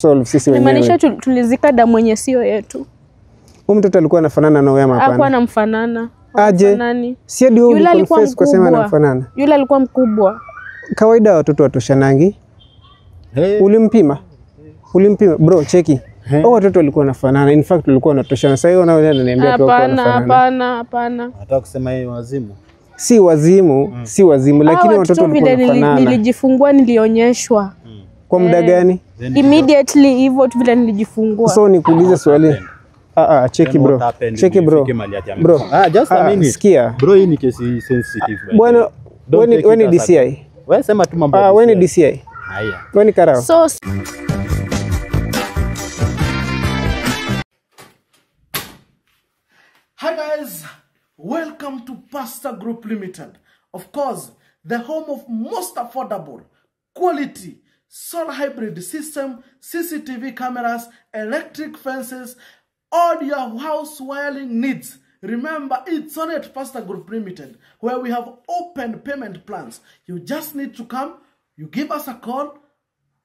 Solve sisi wenyewe. Maanisha tulizika damu yenye sio yetu. Huyu mtoto alikuwa anafanana na wewe ama hapana? Hakuwa anamfanana. Aje? Si hadi wewe uliconfess kwa sema anamfanana. Yule alikuwa mkubwa. Kawaida watoto watoshanangi. Hey. Ulimpima? Ulimpima bro, cheki. Hey. Watoto walikuwa wanafanana. In fact walikuwa wanatoshana. Sasa hiyo unaona ananiambia tu wanafanana. Hapana, hapana. Nataka kusema yeye wazimu. Si wazimu, si wazimu, lakini watoto walikuwa wanafanana. Nilijifungua nilionyeshwa. Kwa muda gani? Immediately hivyo tu vile nilijifungua. So nikuulize swali. Cheki bro. Cheki bro. Bro, just a minute. Sikia. Bro, hii ni kesi sensitive. Bwana, wewe ni DCI. Wewe sema tu mambo. Wewe ni DCI. Haya. Wewe ni karao. So hi guys, welcome to Pastor Group Limited. Of course, the home of most affordable quality solar hybrid system, CCTV cameras, electric fences, all your house wiring needs. Remember, it's on at Pastor Group Limited, where we have open payment plans. You just need to come, you give us a call,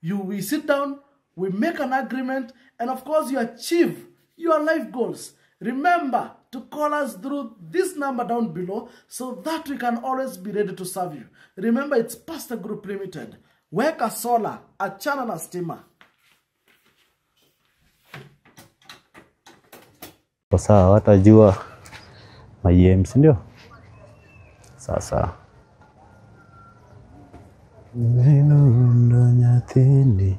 we sit down, we make an agreement, and of course you achieve your life goals. Remember to call us through this number down below so that we can always be ready to serve you. Remember, it's Pastor Group Limited. Weka solar, achana na stima. Kwa sawa watajua mayem, si ndio? Sasa neno nyathini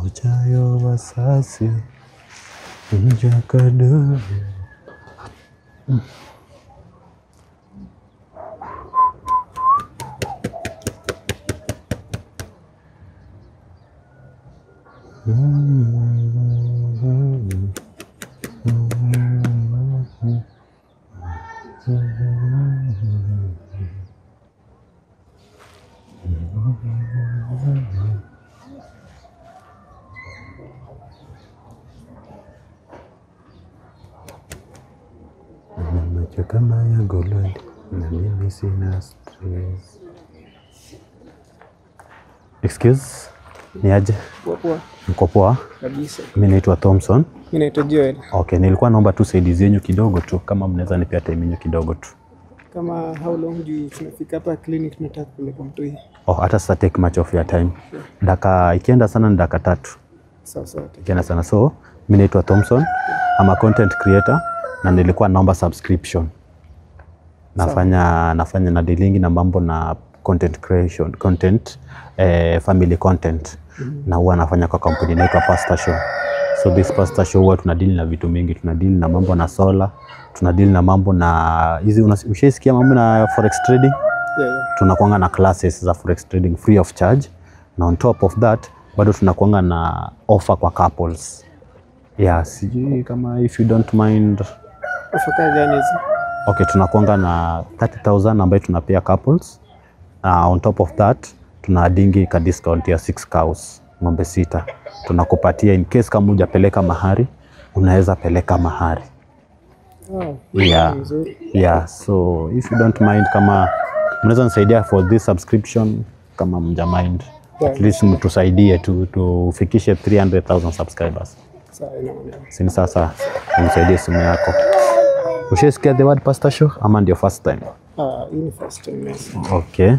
ochayo wasasi njakado. Macho kama ya gololi na mimi sina stress. Excuse, ni aje? Poa. Mko poa? Kabisa. Mimi naitwa Thompson. Mimi naitwa Joel. Okay, nilikuwa naomba tu saidizi yenu kidogo tu, kama mnaweza nipea time yenu kidogo tu. Kama how long juu tunafika hapa clinic tunataka kupeleka mtoi. Oh, hata sasa take much of your time. Daka ikienda sana ni dakika 3. Sawa sawa. Ikienda sana. So, mimi naitwa Thompson. I'm a content creator na nilikuwa naomba subscription. Nafanya na dealing na mambo na content creation, content family content. Na huwa nafanya kwa kampuni inaitwa Pastor Show. So this Pastor Show huwa tunadeal na vitu mingi, tunadeal na mambo na solar, tunadeal na mambo na hizi, ushaisikia mambo na forex trading? Yeah. Tunakuanga na classes za forex trading free of charge, na on top of that bado tunakuanga na offer kwa couples. Yeah, sijui kama if you don't mind. Offer gani hizi? Okay, tunakuanga na 30,000 ambayo tunapea couples. On top of that tuna dingi ka discount ya 6 cows, ng'ombe 6. Tunakupatia in case kama hujapeleka mahari, unaweza peleka mahari. Oh, yeah. Yeah, so if you don't mind kama mnaweza nisaidia for this subscription, kama mja mind. Yeah. At least mtusaidie tufikishe 300,000 subscribers. Sawa, sini sasa nisaidie simu yako. Ushasikia the word Pastor Show ama ndio first time? Hii ni first time. Yes. Okay.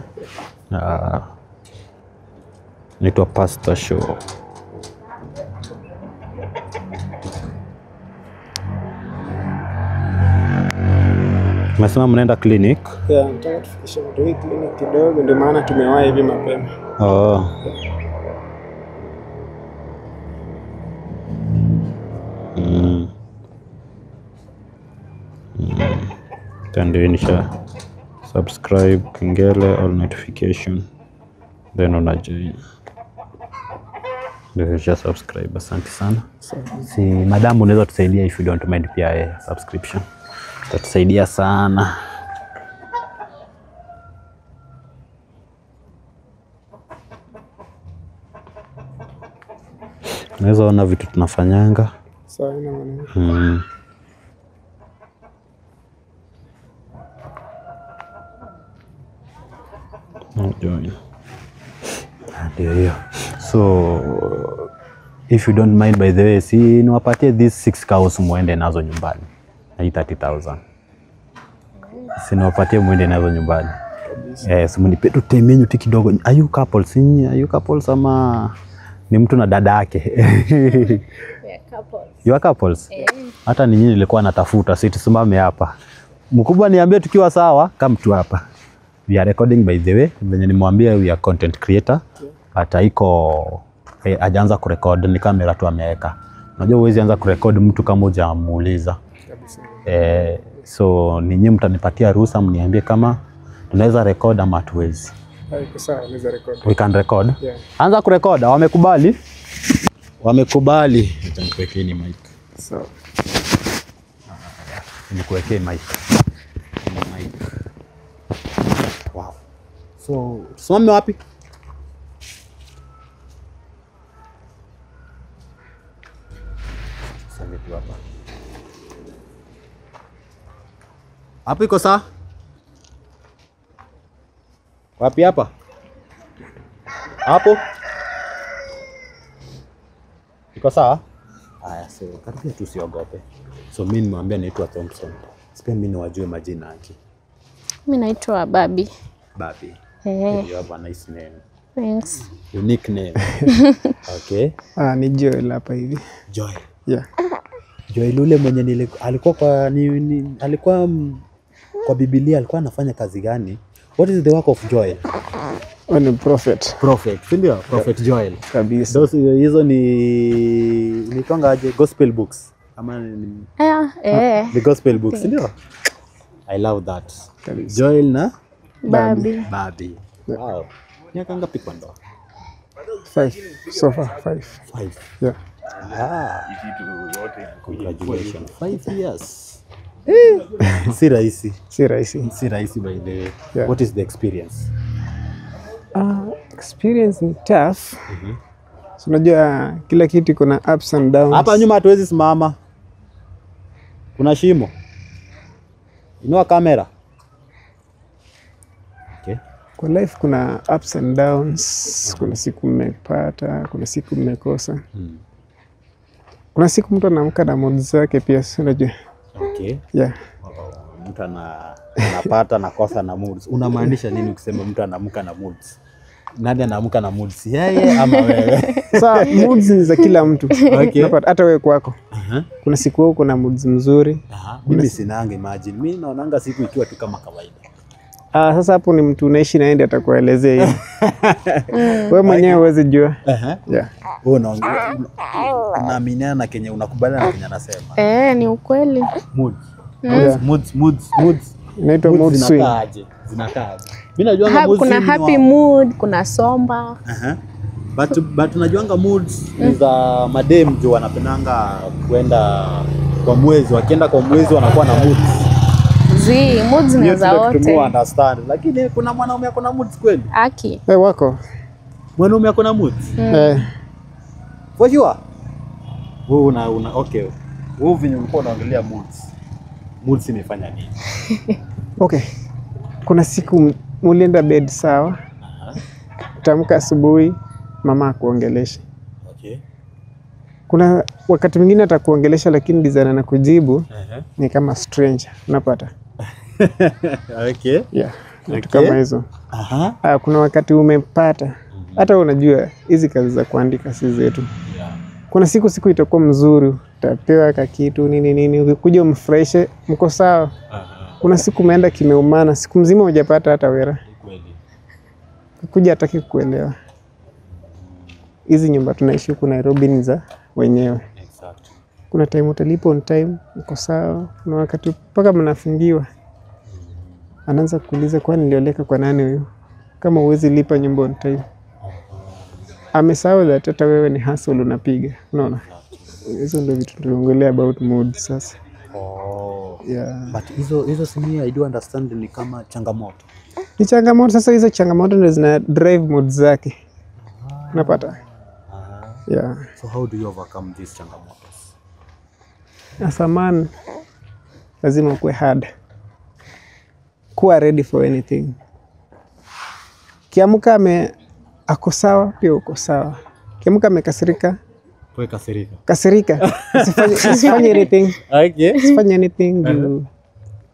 Naitwa Pastor Show. Umesema mnaenda clinic? Yeah, nataka tufikishe mtu hii clinic kidogo, ndio maana tumewahi hivi mapema. Oh. Nisha subscribe, kengele, all notification, then una join. Ndio subscribe. Asante sana. Si madam, unaweza tusaidia if you don't mind pia subscription. Itatusaidia sana. Unaweza ona vitu tunafanyanga. Sawa na mwanangu. Join. Ndio hiyo. So If you don't mind, by the way, si niwapatie these 6 cows muende nazo nyumbani. Na hii 30,000. Si niwapatie muende nazo nyumbani. Eh, si mnipe tu time yenu tu kidogo. Are you couples? Are you couples ama ni mtu na dada yake? You are couples? Hata ni nyinyi nilikuwa natafuta, si tusimame hapa. Mkubwa niambie tukiwa sawa, come tu hapa. We are recording, by the way. Venye nimwambia, we are content creator. But haiko hajaanza kurecord, ni kamera tu ameweka. Unajua huwezi anza kurecord mtu kama hujamuuliza. So ninyi mtanipatia ruhusa mniambie kama tunaweza record ama hatuwezi. Iko sawa, naweza record. We can record. Yeah. Anza kurecord, wamekubali? Wamekubali. Acha nikuwekee ni mic. So, Nikuwekee mic. Ni mic. Wow. So, tusimame wapi? Tusimame tu hapa. Hapo iko sawa? Wapi hapa? Hapo? Iko sawa? Haya, so karibia tu, usiogope. So mimi nimewambia naitwa Thompson. Sipia mimi niwajue majina yake. Mi naitwa Babi. Babi. Eh, You have a nice name. thanks. Unique name. Okay. Ni Joel hapa hivi. Joy. Yeah. Joel ule mwenye alikuwa kwa alikuwa kwa Biblia alikuwa anafanya kazi gani? What is the work of Joel? Wewe ni prophet. Prophet, si ndio? Prophet Joel. Kabisa. Those hizo ni twanga aje, gospel books ama ni, the gospel books, si ndio? I love that. Kabisa. Joel na Babi. Babi. Wow. Miaka ngapi kwa ndoa? 5. So far 5. 5. Yeah. Ah. Congratulations. 5 years. Si rahisi. Si rahisi. Si rahisi, by the way. Yeah. What is the experience? Experience ni tough. So, unajua kila kitu iko na ups and downs. Hapa nyuma hatuwezi simama. Kuna shimo. Inua kamera. Okay. Kwa life kuna ups and downs. Kuna siku mmepata, kuna siku mmekosa. Kuna siku mtu anaamka na mood zake pia, si unajua. Okay. Yeah. Mtu anapata na kosa na moods. Unamaanisha nini ukisema mtu anaamka na moods? Nani anaamka na moods? Yeye ama wewe? Sa moods ni za kila mtu. Okay. Unapata hata wewe kwako. Kuna siku wewe uko na moods mzuri. Mimi sinanga imagine. Mimi naonanga siku ikiwa tu kama kawaida. Sasa hapo ni mtu unaishi na yeye ndiye atakuelezea hiyo. Wewe mwenyewe huwezi jua. Yeah. Wewe unaongea unaaminiana na kenye unakubaliana na kenye anasema. Eh, ni ukweli. Moods. Yeah. Moods, moods, moods. Inaitwa mood Moods swing. zinakaaje? Zinakaaje? Mimi najuanga moods Kuna ni happy mood, kuna somber. But unajuanga moods ni za madem juu wanapendanga kwenda kwa mwezi, wakienda kwa mwezi wanakuwa na moods. Zi, moods ni Hiyo za ndio kitu mu wote. understand. Lakini kuna mwanaume ako na moods kweli? Aki. Eh, wako. Mwanaume ako na moods? Eh, For sure. Wewe una okay. Wewe venye ulikuwa unaongelea moods. Moods imefanya nini? Okay. Kuna siku mulienda bed sawa. Utaamka asubuhi mama akuongelesha. Okay. Kuna wakati mwingine atakuongelesha lakini design anakujibu ni kama stranger, unapata? Okay. Yeah. Vitu Okay. kama hizo. Aha. Kuna wakati umepata hata unajua hizi kazi za kuandika si zetu. Kuna siku itakuwa mzuri, utapewa kakitu nini nini, ukikuja umfurahishe, mko sawa. Kuna siku umeenda kimeumana, siku mzima hujapata hata wera, Kweli. kuja hataki kuelewa. Hizi nyumba tunaishi huku Nairobi ni za wenyewe. Exactly. Kuna time utalipa on time, uko sawa. Kuna wakati mpaka mnafungiwa, anaanza kuuliza kwani nilioleka kwa nani huyu, kama huwezi lipa nyumba on time. Amesahau that hata wewe ni hustle unapiga, unaona. Hizo ndio vitu tuliongelea about mood sasa. Oh. Yeah. But hizo si mimi I do understand ni kama changamoto. Ni changamoto sasa, hizo changamoto ndio zina drive mood zake, unapata? Yeah. So how do you overcome these changamotos? As a man lazima ukuwe hard, kuwa ready for anything. Kiamka ako sawa, pia uko sawa. Kiamka amekasirika, Wewe kasirika. Kasirika, usifanye anything. Okay. Usifanye anything juu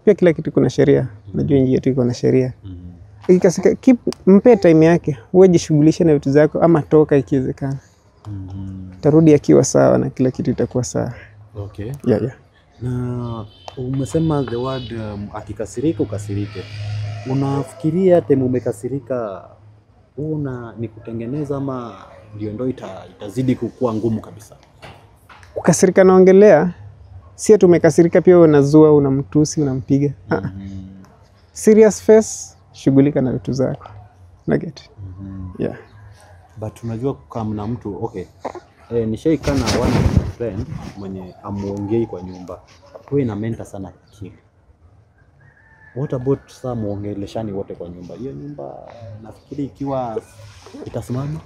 pia kila kitu kuna sheria. Unajua nchi yetu iko na sheria. Ikikasirika, keep mpe time yake, wewe jishughulishe na vitu zako ama toka ikiwezekana. Tarudi akiwa sawa na kila kitu itakuwa sawa. Okay. Yeah. Na umesema the word akikasirika ukasirike. Unafikiria time umekasirika una ni kutengeneza ama ndio ndo itazidi kukua ngumu kabisa? Kukasirika naongelea si ati umekasirika pia unazua, unamtusi, unampiga. Serious face, shughulika na vitu zako. Naget. Yeah. But unajua kukaa na mtu okay. Nishaikaa na one of my friend mwenye amuongei kwa nyumba, huwa ina menta sana akili. What about saa muongeleshani wote kwa nyumba? Hiyo nyumba nafikiri ikiwa itasimama,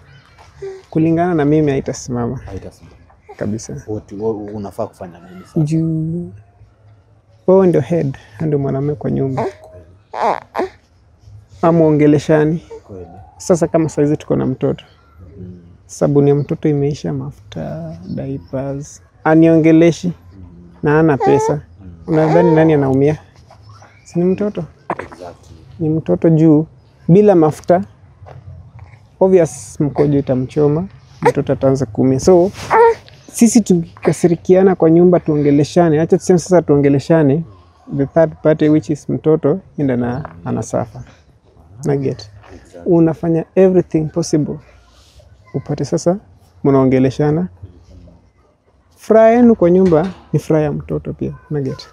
Kulingana na mimi haitasimama haitasimama. kabisa. What unafaa kufanya nini sasa? Juu wewe ndio head, ndio mwanamume kwa nyumba. Amuongeleshani. Kweli. Sasa kama saizi tuko na mtoto, sabuni ya mtoto imeisha, mafuta, diapers, aniongeleshi na ana pesa, unadhani nani anaumia? Si ni mtoto? Exactly. Ni mtoto juu bila mafuta obvious mkojo itamchoma, mtoto ataanza kuumia. So sisi tukikasirikiana kwa nyumba tuongeleshane, acha tuseme sasa tuongeleshane, the third party which is mtoto enda na anasafa na get unafanya everything possible upate sasa mnaongeleshana. Furaha yenu kwa nyumba ni furaha ya mtoto pia, na get.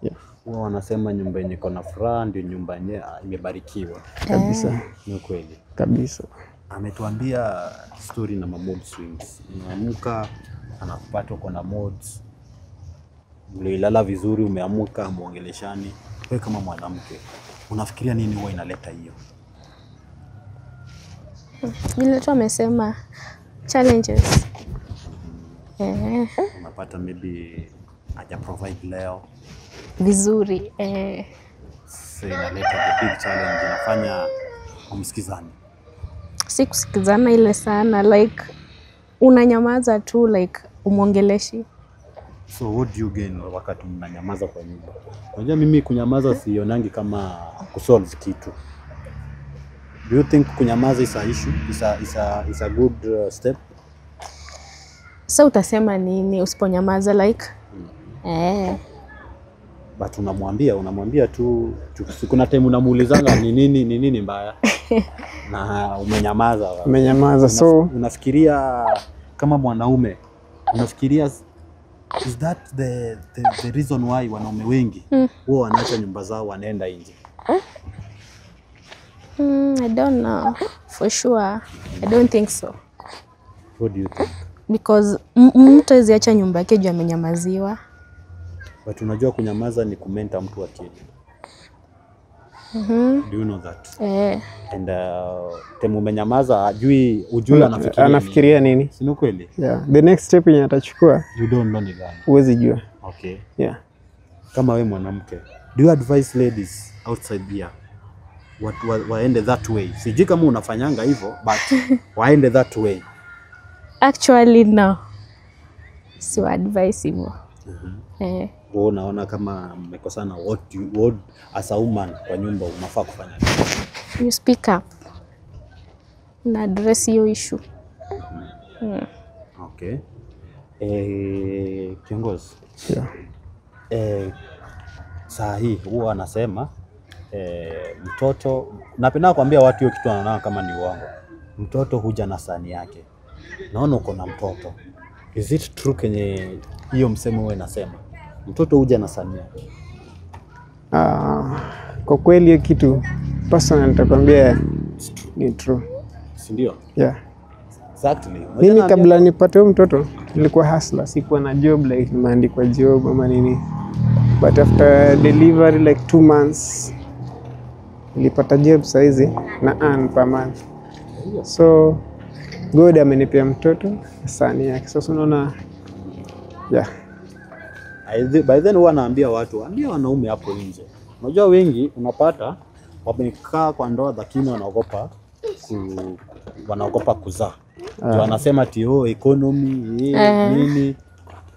Yeah, Huwa wanasema nyumba yenye iko na furaha ndio nyumba yenye imebarikiwa. kabisa Ni kweli. kabisa. Ametuambia story na ma mood swings. Unaamka anakupata uko na moods, mlilala vizuri, umeamka muongeleshani. Wewe kama mwanamke unafikiria nini huwa inaleta hiyo? Vile tu amesema challenges. Unapata maybe haja provide leo, Vizuri. Sasa inaleta the big challenge, inafanya hamsikizani. Si kusikizana ile sana, like unanyamaza tu like umwongeleshi. So what do you gain wakati mnanyamaza kwa nyumba? Unajua mimi kunyamaza sionangi kama kusolve kitu. Do you think kunyamaza is a issue? Is a good step? Sa utasema nini usiponyamaza like? But unamwambia tu, kuna time unamuulizanga ni nini mbaya na umenyamaza. Umenyamaza, so Unafikiria kama mwanaume, unafikiria is that the reason why wanaume wengi huwa wanaacha nyumba zao wanaenda nje? I don't know for sure. I don't think so. What do you think? Because mtu hawezi acha nyumba yake juu amenyamaziwa. But unajua kunyamaza ni kumenta mtu akili. Do you know that? And temu umenyamaza hajui, hujui anafikiria nini. Anafikiria nini? Si ni kweli? Yeah. The next step yenye atachukua You don't know ni gani. huwezi jua. Okay. Yeah. Kama we mwanamke, do you advise ladies outside here waende that way? Sijui kama unafanyanga hivyo but waende that way. Actually no. Si advice hivyo. Wewe unaona kama mmekosana, what as a woman kwa nyumba unafaa kufanya nini? You speak up. Na address hiyo issue. Okay. Kiongozi. Yeah. Saa hii huwa anasema mtoto, napenda kuambia watu hiyo kitu wanaona kama ni uongo. Mtoto huja na sahani yake. Naona uko na mtoto. Is it true kenye hiyo msemo wewe nasema? Mtoto huja na sahani yake. Kwa kweli hiyo kitu personal nitakwambia ni true. Si ndio? Yeah. Exactly. Mimi kabla nipate huyo mtoto nilikuwa hustler, sikuwa na job like nimeandikwa job ama nini. But after delivery like 2 months nilipata job saizi na earn per month. So God amenipea mtoto sahani yake. Sasa unaona, yeah. By then huwa naambia watu, ambia wanaume hapo nje. Unajua wengi unapata wamekaa kwa ndoa lakini wanaogopa kuzaa. Wanasema ati oh, economy nini.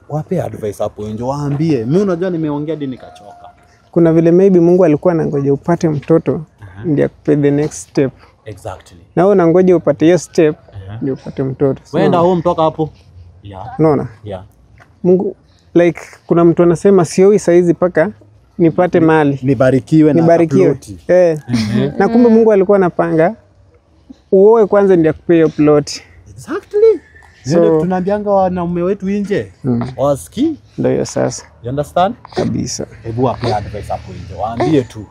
Wape advice hapo nje, waambie. Mimi unajua nimeongea hadi nikachoka. Kuna vile maybe Mungu alikuwa anangoja upate mtoto ndiye akupe the next step. Exactly. Na wewe unangoja upate hiyo step ndio upate mtoto. So, Wenda home toka hapo. Yeah. unaona? Yeah. Mungu, like kuna mtu anasema sioi saizi paka nipate mali. Nibarikiwe na Nibarikiwe. ploti. Na kumbe Mungu alikuwa anapanga uoe kwanza ndio akupe hiyo plot. Exactly. So- tunaambianga wanaume wetu nje. Wasikii. Ndio hiyo sasa You understand? kabisa. Hebu wape advice hapo nje. Waambie tu.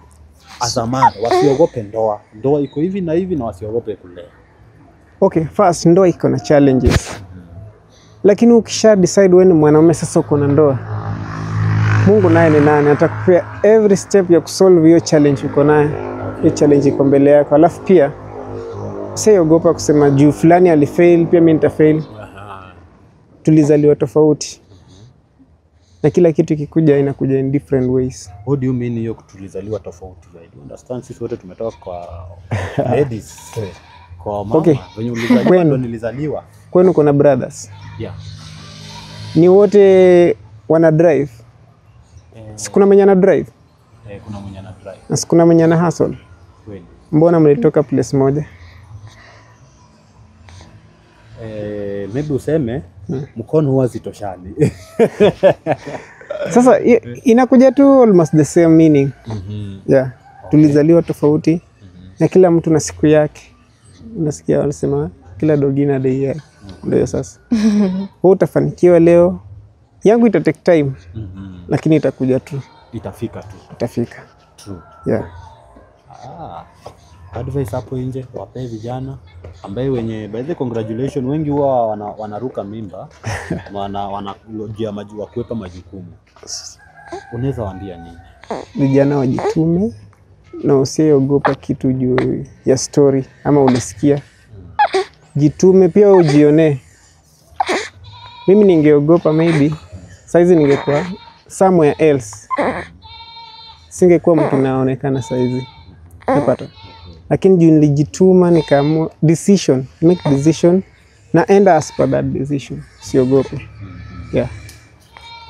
Azamani wasiogope ndoa. Ndoa iko hivi na hivi na wasiogope kulea. Okay, first ndoa iko na challenges. Lakini ukisha decide wewe ni mwanaume sasa uko na ndoa, Mungu naye ni nani? Atakupea every step ya kusolve hiyo challenge uko nayo. Hiyo challenge iko mbele yako. Alafu pia usiogopa kusema juu fulani alifail, pia mimi nitafail. Tulizaliwa tofauti. Na kila kitu ikikuja inakuja in different ways. What do you mean hiyo tulizaliwa tofauti? I do understand sisi wote tumetoka kwa ladies. Kwa mama. Okay. Venye ulizaliwa Kwenu. ndo nilizaliwa. Kwenu kuna brothers. Yeah. Ni wote wana drive. Si kuna mwenye ana drive Kuna mwenye ana drive. na si kuna mwenye ana hustle. Kweli. Mbona mlitoka place moja? Maybe useme mkono huwa zitoshani. Sasa inakuja tu almost the same meaning. Yeah. Tulizaliwa tofauti na kila mtu na siku yake. Unasikia wanasema kila dogi na day yake. Ndio sasa. Wewe utafanikiwa leo, yangu ita take time, lakini itakuja tu, Itafika tu. itafika. True. Yeah. Advice hapo nje wapee vijana ambaye wenye by the way, congratulation, wengi huwa wanaruka mimba wana juu ya kuepa majukumu. Unaweza waambia nini? Vijana wajitume na usiogopa kitu juu ya story ama ulisikia. Jitume pia ujionee. Mimi ningeogopa maybe saizi ningekuwa somewhere else, singekuwa mtu naonekana saizi, napata. Lakini juu nilijituma nikaamua decision, make decision na enda as per that decision, siogope. Yeah.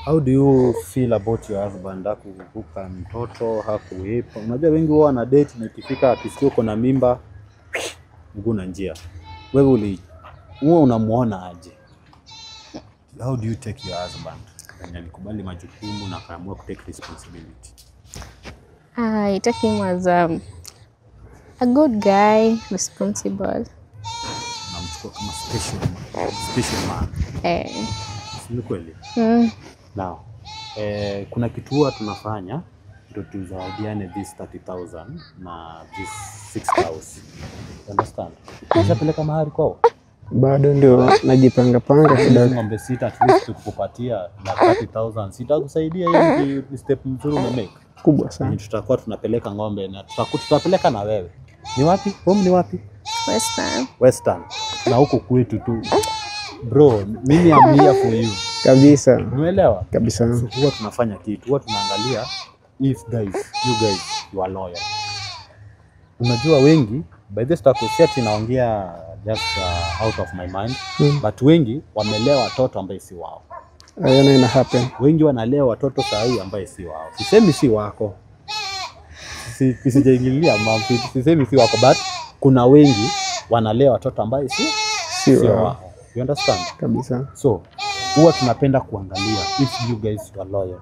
How do you feel about your husband? Hakuvuka mtoto, hakuepa. Unajua wengi huwa wana date na ikifika akisikia uko na mimba mguu na njia. Wewe huwa unamuona aje? How do you take your husband? Mwenye alikubali majukumu na akaamua ku take responsibility. I take him as a good guy, responsible. Namchukua kama special man. Special man. Si ni kweli? Now, kuna kitu huwa tunafanya ndio tuzawadiane this 30,000 na this 6,000. You understand? Ushapeleka mahari kwao? Bado ndio najipanga panga Hizi kidogo. ng'ombe sita at least tukupatia na 30,000 sitakusaidia, hiyo ni step mzuri umemake. Kubwa sana. Ni tutakuwa tunapeleka ng'ombe na tutapeleka na wewe. Ni wapi? Home ni wapi? Western. Western. Na huko kwetu tu. Bro, mimi am here for you. Kabisa. Umeelewa? Kabisa. So huwa tunafanya kitu, huwa tunaangalia if guys, you guys you are loyal. Unajua wengi, by this time si ati naongea just out of my mind, but wengi wamelea watoto ambaye si wao. Ayona ina happen. Wengi wanalea watoto saa hii ambaye si wao. Sisemi si wako. Sijaingilia mambo, sisemi si wako, but kuna wengi wanalea watoto ambaye Si sio wao. wao. You understand? Kabisa. So huwa tunapenda kuangalia if you guys are loyal.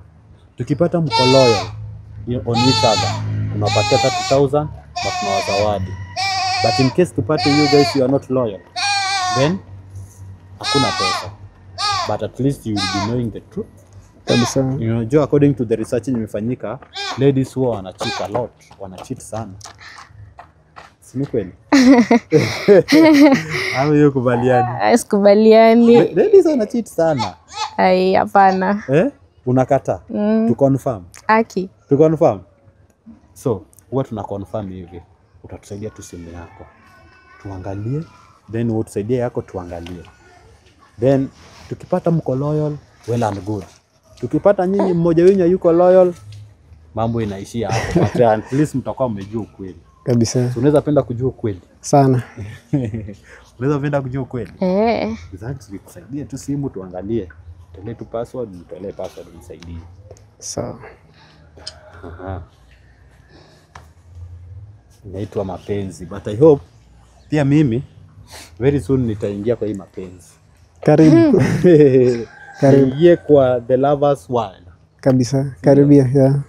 Tukipata mko loyal on each other, tunawapatia 30,000 na tunawazawadi. But in case tupate you guys you are not loyal, then hakuna pesa. But at least you will be knowing the truth. Kabisa. Unajua, according to the research imefanyika, ladies huwa wana cheat a lot, wana cheat sana. Si ni kweli? Ama hiyo kubaliani? Sikubaliani. Ladies wana cheat sana. Ai, hapana. Unakataa? To confirm. Aki. To confirm. So, huwa tuna confirm hivi. Utatusaidia tu simu yako. Tuangalie, then wewe utusaidie yako tuangalie. Then tukipata mko loyal, well and good. Tukipata nyinyi mmoja wenu yuko loyal, mambo inaishia hapo. But at least mtakuwa mmejua ukweli. Kabisa. So, unaweza penda kujua ukweli. Sana. Unaweza penda kujua ukweli? Eh. Exactly, kusaidie tu simu tuangalie. Tolee tu password, nitolee password nisaidie. Sawa. Aha. Inaitwa mapenzi, but I hope pia mimi very soon nitaingia kwa hii mapenzi. Karibu. Karibu. Niingie kwa the lovers world. Kabisa. Karibia, yeah.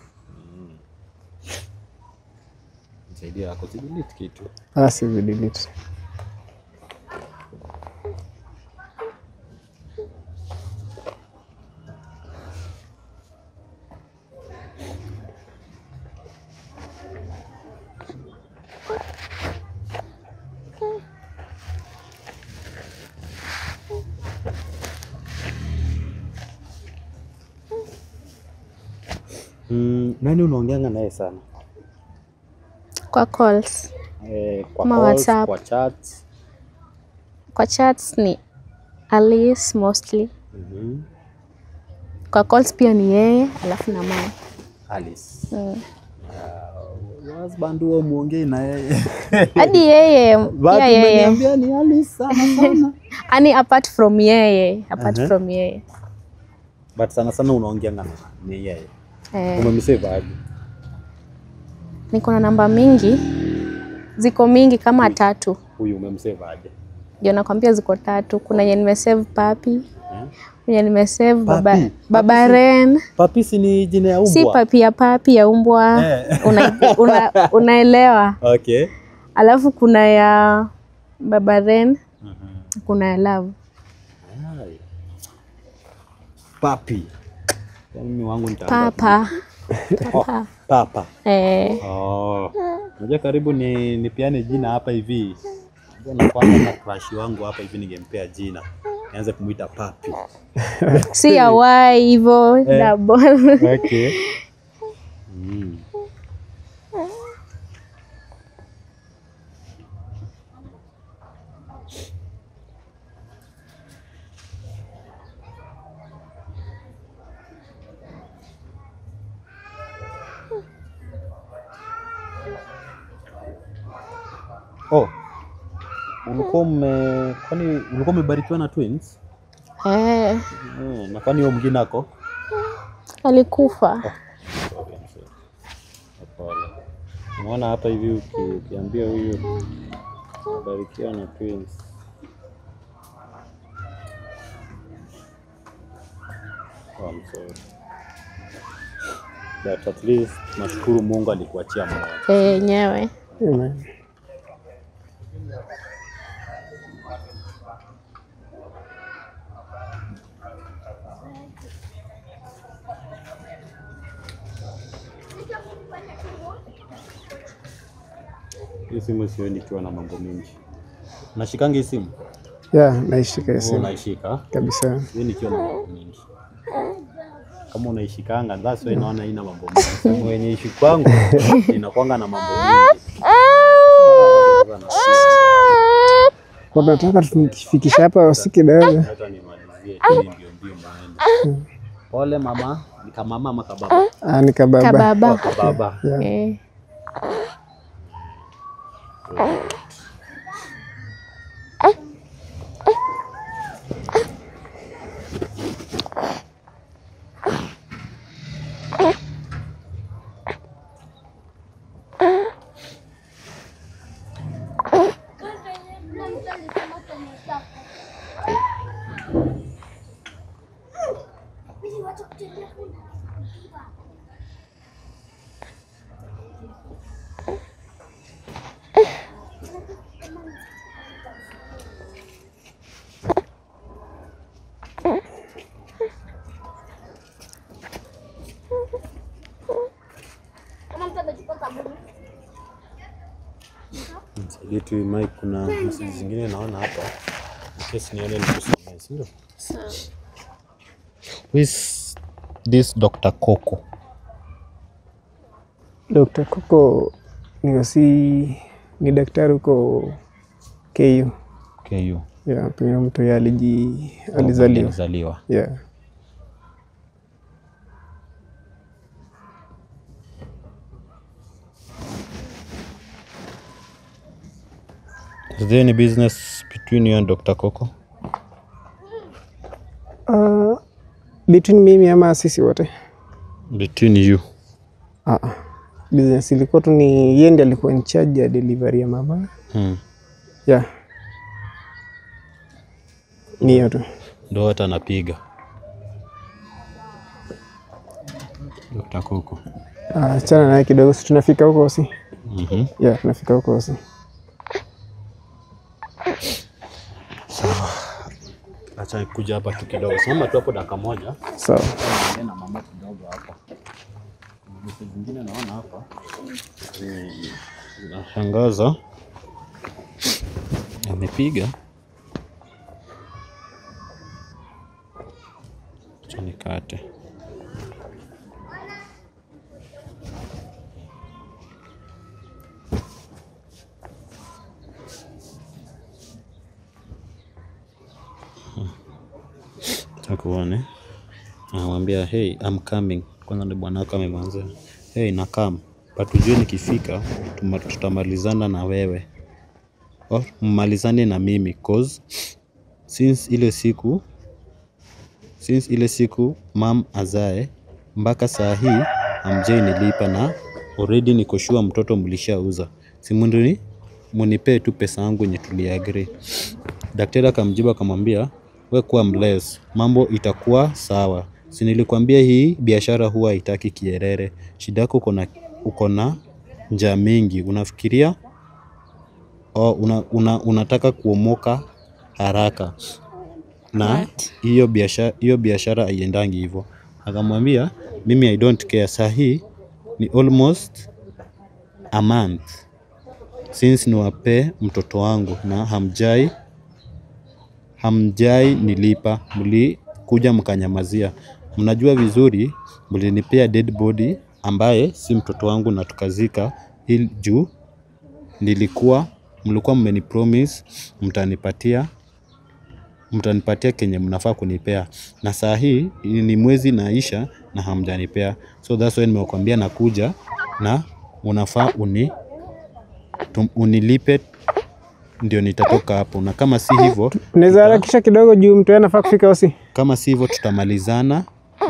Nisaidie yako delete kitu. Ah, si delete. Nani unaongeanga naye sana? Kwa calls. Kwa Ma calls, WhatsApp. kwa chats. Kwa chats ni Alice mostly. Kwa calls pia ni yeye, alafu na mama. Alice. Your husband huwa muongei na yeye. Hadi yeye, But pia yeye. umeniambia ni Alice sana sana. Ani apart from yeye, apart from yeye. But sana sana unaongeanga na ni yeye. Eh. Umemsave aje? Niko na namba mingi, ziko mingi kama tatu. Huyu umemsave aje? Ndio nakwambia ziko tatu. Kuna yenye nimesave papi, yenye nimesave baba, Papi? baba Ren. Papi si ni jina ya umbwa? Si papi ya papi ya umbwa. Unaelewa. Okay. Alafu kuna ya baba Ren, kuna ya Love. Ay. Papi. Ya mimi wangu nitaanza Papa. Oh, papa. Eh, Oh. Unajua karibu ni nipeane jina hapa hivi. Unajua nakuanga na crush wangu hapa hivi ningempea jina. Nianze kumuita papi. si ya Y hivyo double. Okay. Oh. Ulikuwa kwani ulikuwa umebarikiwa na twins? Eh, Na kwani huyo mwingine ako? alikufa. Sorry, I'm sorry. Pole. Umeona hapa hivi ukiambia huyu barikiwa na twins. Oh, I'm sorry. But at least tunashukuru Mungu alikuachia moyo. Eh, yenyewe. Amen. Hii simu sioni ikiwa na mambo mengi. Unashikanga hii simu? Yeah, naishika hiyo Wewe simu. unaishika? Kabisa. Sioni ikiwa na mambo mengi. Kama unaishikanga, that's why naona haina mambo mengi. Simu yenye ishi kwangu inakuanga na mambo mengi. Sasa Kwa tunataka tukifikisha hapa si kidogo. Hata nimalizie tu ndio ndio muende. Pole mama, ni kama mama kababa. Ah, ni kababa. Kababa. Kababa. Yeah. Eh. Nisaidie tu hii mic, kuna message zingine naona hapa. In case nione nikusomee, si ndio? Who is this Dr. Coco? Dr. Coco ni si ni daktari huko KU. KU. Yeah, pengine mtu yeye alizaliwa. Alizaliwa. Yeah. Is there any business between you and Dr. Coco? Between mimi ama sisi wote? Between you. Business ilikuwa tu ni yeye ndiye alikuwa in charge ya delivery ya mama. Yeah. Ni hiyo tu. Ndo hata anapiga Dr. Coco. Achana naye kidogo, si tunafika huko si? Yeah, tunafika huko si. Sawa. Acha kuja hapa tu kidogo. Simama tu hapo dakika moja. Sawa. Na mama kidogo hapa. Vitu vingine naona hapa. Nashangaza. Amepiga. Acha nikate. Takuone. Anamwambia hey, I'm coming. Kwanza ndio bwana wako amemwanza. Hey, na come. But ujue nikifika tutamalizana na wewe. Or mmalizane na mimi cause since ile siku mam azae mpaka saa hii hamjai nilipa na already niko sure mtoto mlishauza. Si munduni munipee tu pesa yangu yenye tuliagree. Daktari akamjibu akamwambia we kuwa mless, mambo itakuwa sawa. Si nilikwambia hii biashara huwa haitaki kierere. Shida yako uko na njaa mingi. Unafikiria unataka kuomoka haraka. Na hiyo biashara haiendangi hivyo. Akamwambia mimi I don't care. Saa hii ni almost a month since niwape mtoto wangu na hamjai nilipa, mlikuja mkanyamazia. Mnajua vizuri mlinipea dead body ambaye si mtoto wangu na tukazika ili juu mlikuwa mmenipromise mtanipatia kenye mnafaa kunipea, na saa hii ni mwezi naisha na hamjanipea. So that's why nimewaambia nakuja na unafaa unilipe ndio nitatoka hapo, na kama si hivyo unaweza harakisha kidogo juu mtu anafaa kufika osi. Kama si hivyo tutamalizana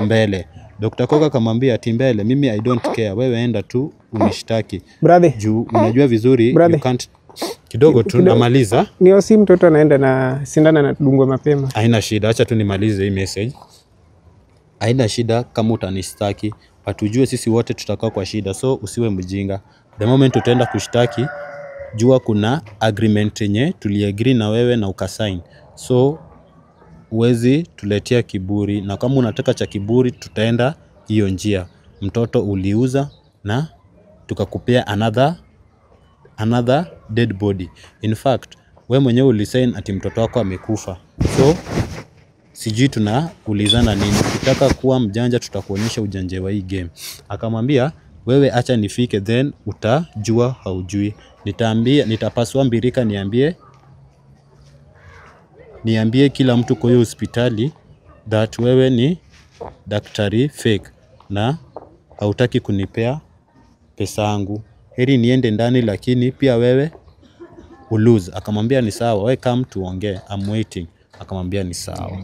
mbele. Dr. Coco akamwambia ati mbele, mimi I don't care, wewe enda tu unishtaki. Brother, juu unajua vizuri brother, you can't. Kidogo tu namaliza. Ni osi mtoto anaenda na sindano anadungwa mapema. Haina shida, acha tu nimalize hii message. Haina shida kama utanishtaki, but ujue sisi wote tutakuwa kwa shida, so usiwe mjinga. The moment utaenda kushtaki, jua kuna agreement yenye tuliagree na wewe na ukasign. So uwezi tuletea kiburi, na kama unataka cha kiburi tutaenda hiyo njia. Mtoto uliuza na tukakupea another dead body. In fact, we mwenyewe ulisign ati mtoto wako amekufa. So sijui tunaulizana nini. Ukitaka kuwa mjanja tutakuonyesha ujanja wa hii game. Akamwambia wewe acha nifike then utajua haujui. Nitaambia, nitapasua mbirika niambie kila mtu kwa hiyo hospitali that wewe ni daktari fake na hautaki kunipea pesa yangu. Heri niende ndani lakini pia wewe ulose. Akamwambia ni sawa, we come tuongee, I'm waiting. Akamwambia ni sawa.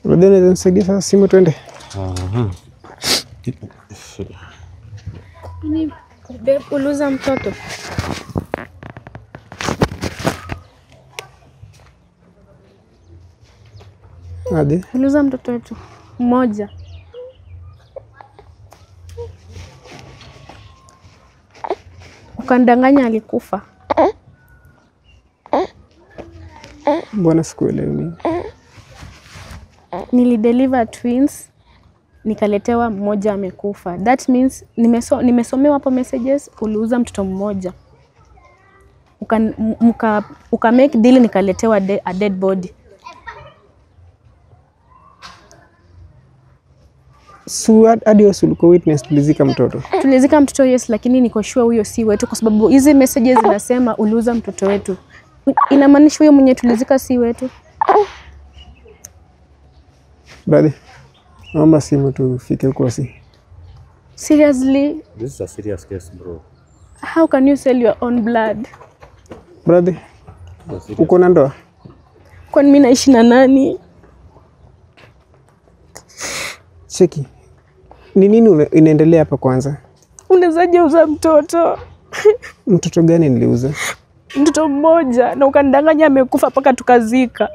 Unaweza nisaidia sasa simu twende? Aha. Ni babe, uluza mtoto. Aje? Uluza mtoto wetu mmoja. Ukandanganya alikufa. Mbona sikuelewi mimi? Nilideliver twins nikaletewa mmoja amekufa. That means nimesomewa hapo messages uliuza mtoto mmoja. Uka make deal nikaletewa a dead body. So hadi ulikuwa witness tulizika mtoto. Tulizika mtoto, yes, lakini niko sure huyo si wetu kwa sababu hizi messages zinasema uliuza mtoto wetu. Inamaanisha huyo mwenye tulizika si wetu. Brother, naomba simu tufike huko si. Seriously? This is a serious case, bro. How can you sell your own blood? Brother, uko na ndoa? Kwani mimi naishi na nani? Cheki. Ni nini inaendelea hapa kwanza? Unawezaje uza mtoto? Mtoto gani niliuza? Mtoto mmoja, na ukanidanganya amekufa mpaka tukazika.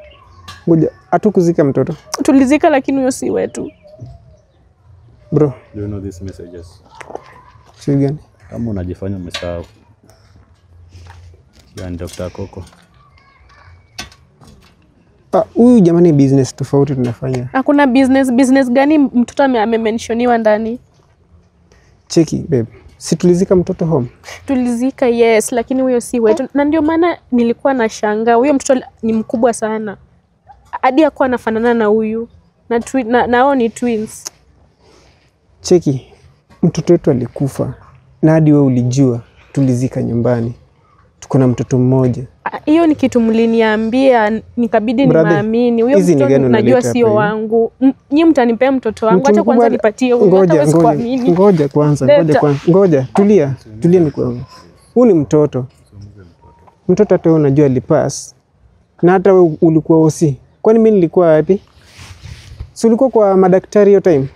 Ngoja, hatukuzika mtoto. Tulizika lakini huyo si wetu. Bro, Do you know these messages? si gani? Kama unajifanya umesahau. You and Dr. Coco. Huyu jamani, business tofauti tunafanya. Hakuna business. Business gani mtoto amementioniwa ndani? Cheki babe. Si tulizika mtoto home? Tulizika, yes, lakini huyo si wetu. Na ndio maana nilikuwa nashangaa. Huyo mtoto ni mkubwa sana. Hadi hakuwa anafanana na huyu. Na nao ni twins. Cheki, mtoto wetu alikufa na hadi wewe ulijua tulizika nyumbani. Tuko na mtoto mmoja. Hiyo ni kitu mliniambia, nikabidi nimaamini. Huyo mtoto najua sio wangu. Nyinyi mtanipea mtoto wangu, acha kwanza nipatie huyo. Hata sikuamini. Ngoja kwanza, ngoja kwanza. Ngoja, tulia, tulia nikuambie. Huyu ni mtoto. Mtoto hata wewe unajua alipass. Na hata wewe ulikuwa osi. Kwani mimi nilikuwa wapi? Si ulikuwa kwa madaktari hiyo time?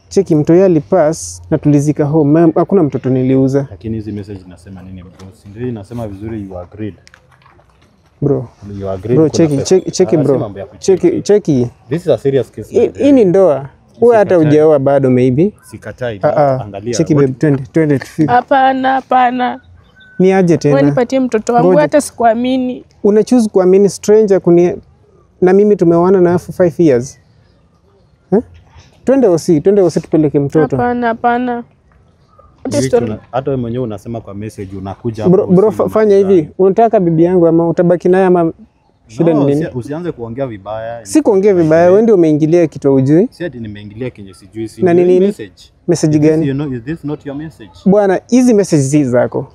Cheki, mtoto alipass na tulizika home. Hakuna mtoto niliuza. Lakini hizi message inasema nini bro? Si ndio inasema vizuri you agreed. Bro. You agreed. Bro, cheki cheki bro. Cheki cheki. This is a serious case. Hii ni ndoa. Wewe hata hujaoa bado maybe. Sikatai. Angalia. Cheki babe, twende tufike. Hapana, hapana. Ni aje tena? Wewe nipatie mtoto wangu, hata sikuamini. Una choose kuamini stranger kuni na mimi tumeoana na for 5 years. Eh? Twende osi, twende osi tupeleke mtoto. Hapana, hapana. Hata wewe mwenyewe unasema kwa message unakuja hapo. Bro, fanya hivi. Unataka bibi yangu ama utabaki naye ama shida ni nini? Usianze kuongea vibaya. Si kuongea vibaya, wewe ndio umeingilia kitu hujui. Si ati nimeingilia kenye sijui, si na nini message. Message gani? You know, is this not your message? Bwana, hizi message si zako.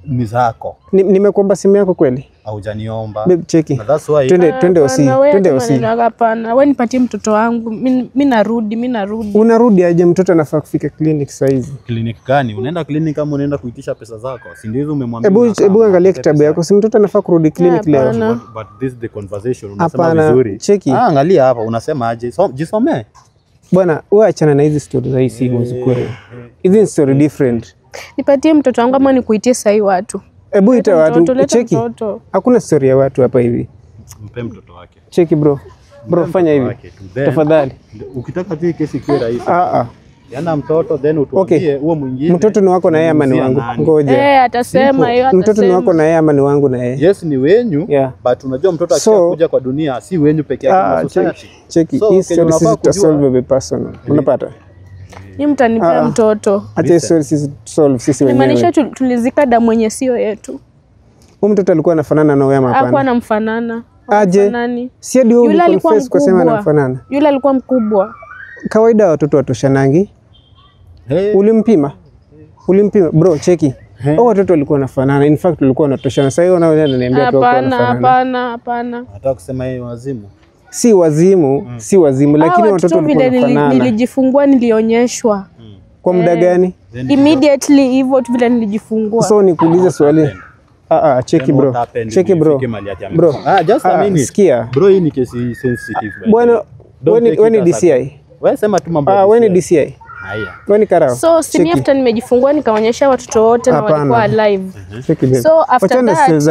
Ni zako. Nimekuomba simu yako kweli? Haujaniomba. Babe, cheki. That's why. Twende osi, twende osi. Hapana, wewe nipatie mtoto wangu. Mimi narudi, mimi narudi. Unarudi aje? Mtoto anafaa kufika clinic saa hizi. Clinic gani? Unaenda clinic kama unaenda kuitisha pesa zako? Si ndio hizo umemwambia? Hebu angalia kitabu yako. Si mtoto anafaa kurudi clinic leo. But this is the conversation. Unasema vizuri. Cheki. Angalia hapa unasema aje? So, jisomee. Bwana, wewe achana na hizi story za hii simu zikwe. Hizi ni story different. Nipatie mtoto wangu ama nikuitie sahi watu. Hebu ita watu, cheki. Hakuna story ya watu hapa hivi. Mpe mtoto wake. Cheki bro. Bro, fanya hivi. Tafadhali. Ukitaka tu kesi ikiwe rahisi. Yana mtoto then utuambie huo mwingine. Mtoto ni wako na yeye ama ni wangu? Ngoja. Atasema hiyo atasema. Mtoto ni wako na yeye ama ni wangu na yeye? Yes, ni wenyu. But unajua mtoto akishakuja kwa dunia si wenyu peke yake, ni society. Cheki, hii story sisi tutasolve by personal. Unapata? Ni mtanipea mtoto. Acha story sisi solve sisi wenyewe. Nimaanisha tulizika damu yenye sio yetu. Huyu mtoto alikuwa anafanana na wewe ama hapana? Hakuwa anamfanana. Aje? Si ndio yule alikuwa mkubwa kusema anamfanana. Yule alikuwa mkubwa. Kawaida watoto watoshanangi. Hey. Ulimpima? Ulimpima bro, cheki. Hao watoto walikuwa wanafanana. In fact walikuwa wanatoshana. Sasa hiyo unaniambia tu walikuwa wanafanana. Hapana, hapana. Nataka kusema yeye wazimu. Si wazimu, si wazimu, lakini watoto walikuwa wanafanana. Nilijifungua nilionyeshwa. Kwa muda gani? Immediately hivyo tu vile nilijifungua. So nikuulize swali. Cheki bro. Cheki bro. Bro, just a minute. Sikia. Bro, hii ni kesi sensitive. Bwana, wewe ni DCI. Wewe sema tu mambo. Wewe ni DCI. Haya. Wewe ni karao. So si after nimejifungua nikaonyesha watoto wote na walikuwa alive. So after that,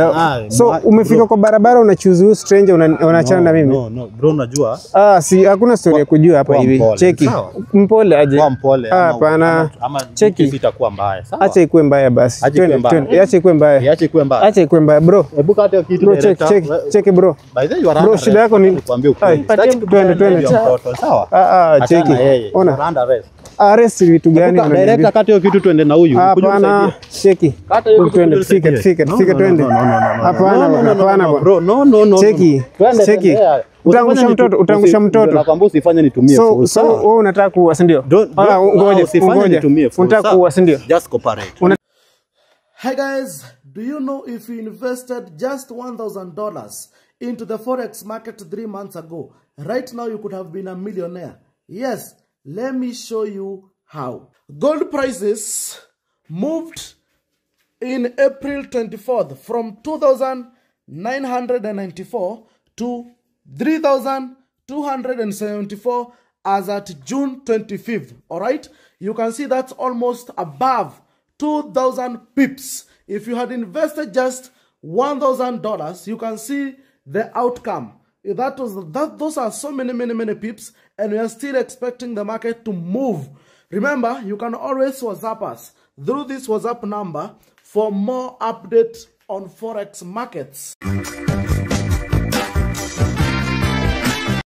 so umefika kwa barabara unachoose huyu stranger unaachana na mimi. No, no bro, unajua? Si hakuna story ya kujua hapa hivi. Cheki. Mpole aje. Mpole. Hapana. Cheki itakuwa mbaya. Sawa. Acha ikuwe mbaya basi. Twende. Acha ikuwe mbaya. Acha ikuwe mbaya. Acha ikuwe mbaya bro. Hebu kata kitu director. Cheki bro. By the way you are. Bro, shida yako ni nikwambie ukweli. Twende twende. Sawa. Cheki. Ona. Arrest vitu gani unaniambia? Director, kata hiyo kitu twende na huyu. Hapana, cheki. Kata hiyo kitu twende, fika twende. Hapana, hapana bro. No, no, no. Cheki. Cheki. Utaangusha mtoto, utaangusha mtoto. Nakwambia usifanye nitumie force. So wewe unataka kuua, si ndio? Ngoja, usifanye nitumie force. Unataka kuua, si ndio? Just cooperate. Hey guys, do you know if you invested just $1,000 into the forex market 3 months ago, right now you could have been a millionaire? Yes. Let me show you how. Gold prices moved in April 24th from 2,994 to 3,274 as at June 25th. All right, you can see that's almost above 2,000 pips. If you had invested just $1,000, you can see the outcome. That was that. Those are so many, many, many pips, and we are still expecting the market to move. Remember, you can always WhatsApp us through this WhatsApp number for more updates on Forex markets.